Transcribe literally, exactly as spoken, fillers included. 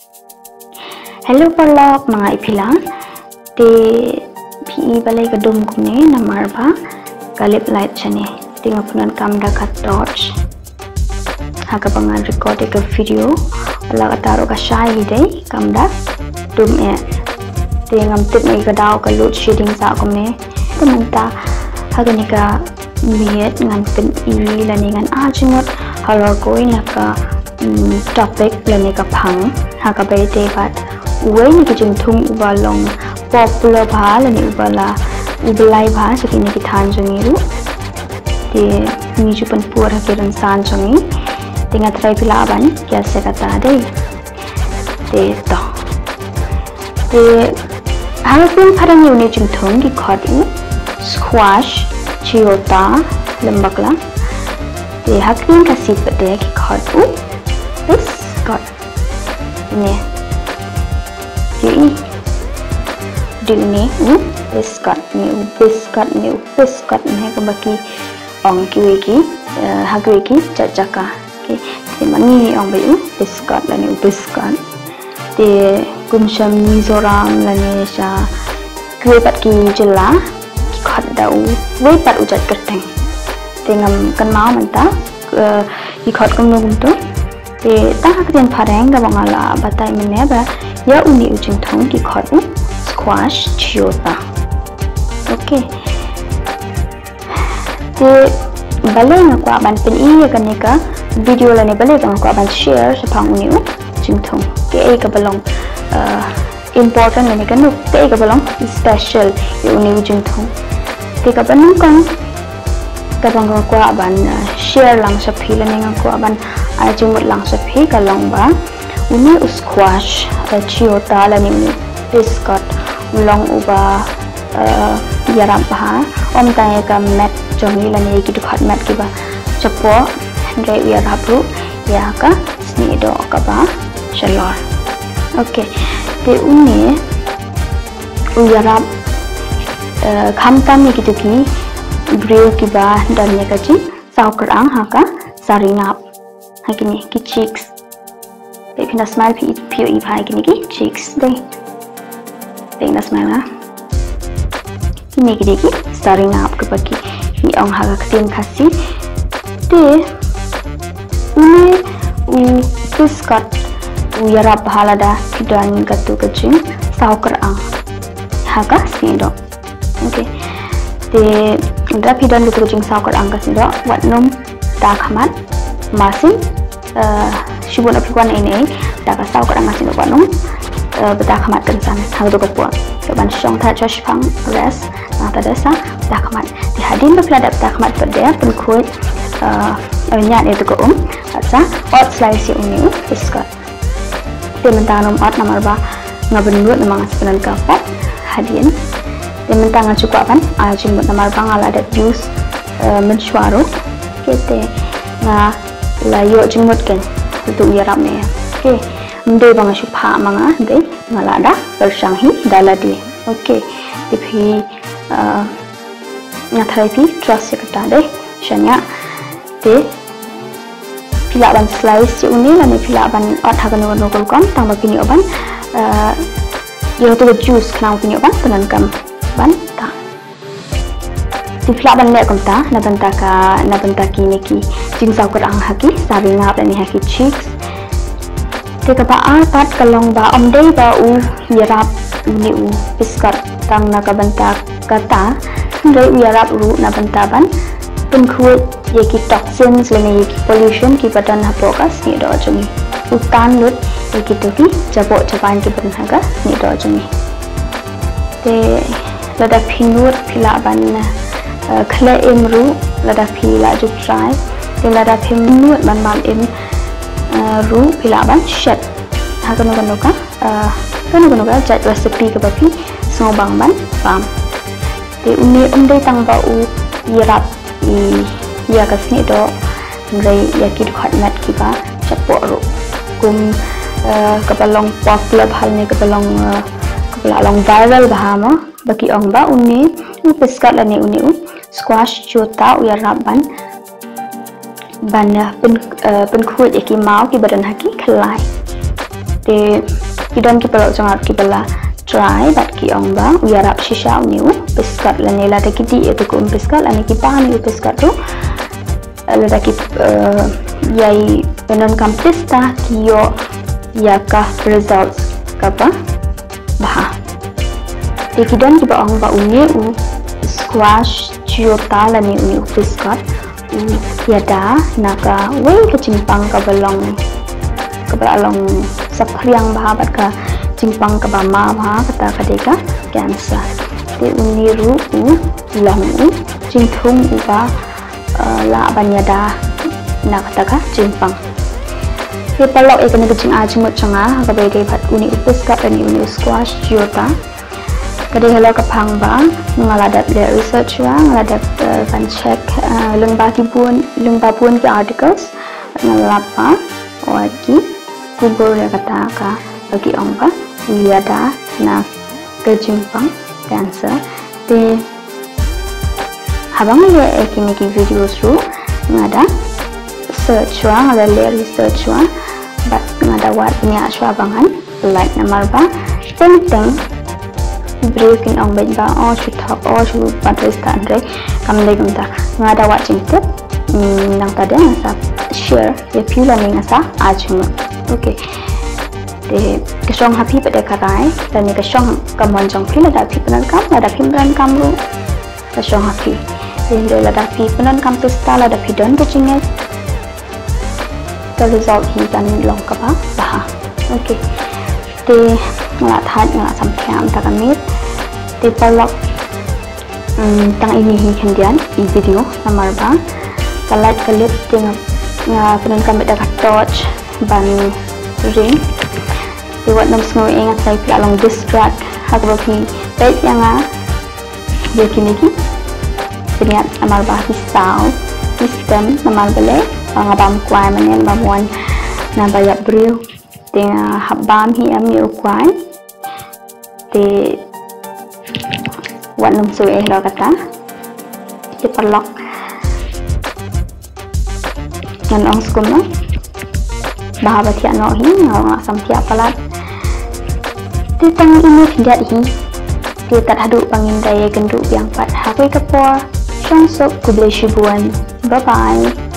Hello paralok, ma nga i phi lang. Te phi i balei ka dum kumne, namar ba ka lip light shane. Te nga pyndonkam da ka torch ha kaba ngan record ïa ka video. La ka taro ka shai hi dei kam da dum eh. Te ngam tip ma i ka daw ka load shedding sa kumne. Te mynta ha kane ka miet ngan pyni lane ngan ai jingmut halor kawei na ka, mm, topic lane ka phang ha kaba ïadei bad uwei na ki jingthung uba long popular bha lane uba la, uba lai bha sha kine ki thaiñ jong ngi ruh. Te ngi ju pynpur ha ki rynsan jong ngi. Te nga trai phi lah ban guess ïa kata dei. Te to. Te ha ka ktien phareng ïa une u jingthung ki khot u squash, chiota lem bakla. Te ha ka ktien Khasi pat de ki khot u biscuit. Ne. Te i, dei une u biscuit, une u biscuit, une u biscuit, une kaba ki ong kiwei ki, eh, ha kiwei ki jaka. Okay. Te ma ngi ngi ong ba u biscuit lane u biscuit. Te kum sha Mizoram lane sha kiwei pat ki jylla ki khot da uwei pat u jait kyrteng. Te ngam kynmaw mynta, eh, ki khot kumno kumto. Te tang ha ka ktien phareng kaba nga la batai mynne ba ïa une u jingthung ki khot u squash, chiota. Okay. Te balei nga kwah ban pyni ïa kane ka video lane balei ba nga kwah ban share shaphang une u jingthung, kaei kaba long, eh, important lane kano kaei kaba long special ïa une u jingthung. Te kaba nyngkong kaba nga kwah ban, eh, share lang sha phi lane nga kwah ban ai jingmut lang sha phi ka long ba une u squash, eh, chiota lane une u biscuit u long uba, eh, ïarap bha, ym tang ïa ka met jong ngi lane ïa ki dkhot met kiba shapoh, hynrei u ïarap ruh ïa ka snieh doh kaba shalor. Okay, te une u ïarap, eh, khamtam ïa kito ki briew kiba don ïa ka jingsaw kyrang ha ka sari ngap. Ha kine ki cheeks. Peit, phin da smile phi, phi ïohi bha ïa kine ki cheeks dei. Peit, phin da smile ha. Kine ki dei ki sari ngap kaba ki, ki ong ha ka ktien Khasi. Te une u biscuit u ïarap bha lada phi don kato ka jingsaw kyrang ha ka snieh doh. Okay. Te lada phi don kato ka jingsaw kyrang ka snieh doh, wat nym bta khmat. Masin, eh, shibun aplikwan ei ei, da ka saw kyrang ka snieh doh, wat nym, eh, bta khmat kynsan ha kato ka por. Te ban shong thait sha shipang rest, nangta da sa bta khmat. Te hadien ba phi la dep bta khmat pat de pynkhuid, eh, eh, ñiad ïa kato ka um, bad sa ot slice ïa une u biscuit. Te mynta ngam ot namar ba nga bynnud namar nga sa pyndonkam pat hadien. Te mynta nga shu kwah ban ai jingmut namar ba nga la dep use, eh, mynshuwa ruh. Okay, te nga la ïoh jingmut kein, uto u ïarap ne. Okay, ym dei ba nga shu phah ma nga, dei nga la da pyrshang hi da lade. Okay, te phi, eh, nga tharai phi trust ïa kata dei. Shaniah. Te phi lah ban slice ïa une lane phi lah ban ot ha kano kano ka rukom, tang ba phin ïoh ban, eh, ïoh to ka juice khnang ba phin ïoh ban pyndonkam ban tah. Te phi lah ban leh kumta na bynta ka, na bynta kine ki jingsaw kyrang ha ki sari ngap lane ha ki cheeks. Te kaba ar pat ka long ba ym dei ba u ïarap une u biscuit tang na ka bynta kata, hynrei u ïarap ruh na bynta ban pynkhuid ïa ki toxins lane ïa ki pollution kiba don hapoh ka snieh doh jong ngi. U tan lut ïa kito ki jaboh jaban kiba don ha ka snieh doh jong ngi. Te lada phi nud phi lah ban, eh, khleh im ruh, lada phi lah ju try. Te lada phi nud ban bam im, eh, ruh phi lah ban shet ha kano kano ka, eh, kano kano ka jait recipe kaba phi sngewbang ban bam. Te une um dei tang ba u ïarap ïa ka snieh doh, hynrei ïa ki dkhot met kiba shapoh ruh. Kum, eh, kaba long popular bha ne kaba long, eh, kaba la long viral bha mo, ba ki ong ba une u biscuit lane une u squash chiota u ïarap ban, ban, eh, pyn, eh, pynkhuid ïa ki maw kiba don ha ki khlai. Te ki don ki paralok jong nga ki ba la try bad ki ong ba u ïarap shisha une u biscuit lane lada ki dih ïa u kum biscuit lane ki bam ïa u biscuit ruh. Lada ki, eh, ïai pyndonkam pista ki ïoh ïa ka results kaba bha. Te ki don ki ba ong ba une u squash giota lane une u biscuit u ïada na kawei ka jingpang kaba long, kaba long saphriang bha bad ka jingpang kaba ma bha, kata ka dei ka cancer. Te une ruh u long u jingthung uba, eh, lah ban ïada na kata ka jingpang. Te paralok, ïa kane ka jingai jingmut jong nga kaba ïadei bad une u biscuit lane une u squash giota, ka dei halor ka phang ba nga la dep leh research shuwa, nga la dep, eh, ban check, eh, lyngba ki bun, lyngba bun ki articles, nga la lap ba wat ki kubur ïa kata ka ba ki ong ba u ïada na ka jingpang cancer. Te haba nga leh ïa kine ki videos ruh nga da search shuwa, nga da leh research shuwa bad nga da wad bniah shuwa ba ngan pynlait namar ba teng teng briew kin ong beit ba o shu thok, o shu pat pista, hynrei kam dei kumta. Nga da wad jingtip, mm, nangta de nga sa share ïa phi lane nga sa ai jingmut. Okay. Te ka shong ha phi pat de ka rai lane ka shong ka mon jong phi, lada phi pyndonkam, lada phi pyndonkam ruh ka shong ha phi. Te hynrei lada phi pyndonkam pista, lada phi don ka jingngeit, ka result hi kan long kaba bha. Okay. Te nga la thait, nga la samthiah mynta ka miet. Te paralok, mm, tang ine hi khyndiat i video namar ba ka light ka lip te nga, nga pyndonkam beit da ka torch ban ring. Te wat nym sngew ïa nga, sa ïa phi la long distract ha kaba phi peit ïa nga ïa kine ki bniat namar ba ki saw ki stem namar balei ba nga bam kwai, mane bam wan na ba ïap briew. Te nga hap bam hi em ïa u kwai. Te wat nym sngew eh halor kata. Te paralok, ngan ong skum noh ba haba thiah noh hi nga ong nga samthiah palat. Te tang ine khyndiat hi. Te tad haduh ba ngin da ïakynduh biang pat ha kawei ka por. Shong suk, khublei shibun. Bye bye.